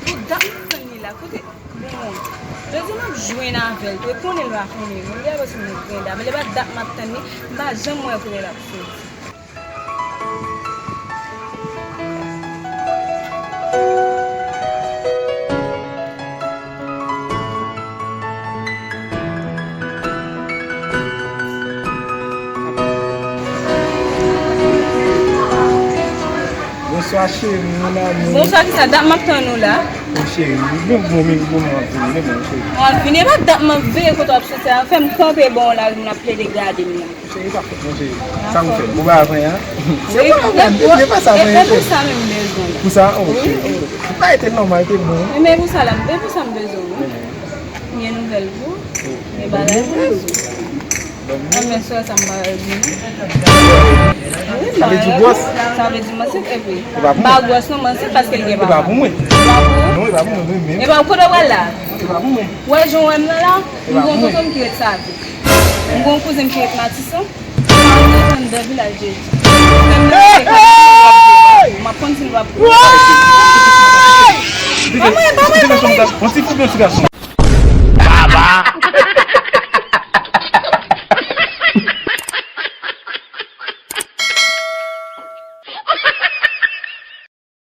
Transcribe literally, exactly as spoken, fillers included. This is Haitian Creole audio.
Pou dat m ap tann li la, kote, bon, jodi m ap jwenn avè l tou, e konnen l pa konnen, non, li ap wè se yon nèg grandam, lè pa dat m ap tann li, m pa janm wè kote l ap soti. Bonswa cheri, mon amour. Bonswa, kisa? Dat m ap tann ou la. Bon, cheri, vin bon, vin bon, m ap vini, vin bon, cheri. W ap vini, e pa dat m ap veye kote w ap soti a, fè m kanpe bò w la, moun ap plede gade m nan. Cheri, pa fòt mwen, cheri. Sa ou fè? Ou pa pran an? Se pa mwen, e pa sa mwen ye, cheri. Pou sa menm bezwen. Pou sa? Oh, cheri. Pa ete nòmal, te bon. Men pou sa la, men pou sa m bezwen ou. Gen nouvèl pou ou? Gen bagay pou m di w. Anben, sè, sa m pa di nou. Sa vle di gwòs? Sa vle di m ansent, epi. E pa pou mwen. M pa gwòs non, m ansent paske l gen papa. E pa pou mwen. E pa pou ou? Non, e pa pou mwen, mwen menm. E pa pou kote w pral la? E pa pou mwen. Ou wè jan w wè m nan la? M gon tonton m ki ret Save. M gon kouzen m ki ret Matisan. Sa m desann nan vilaj Jezi. M ap konn si l p ap. Ban mwen, ban mwen, ban mwen. Yon ti fi oubyen yon ti gason?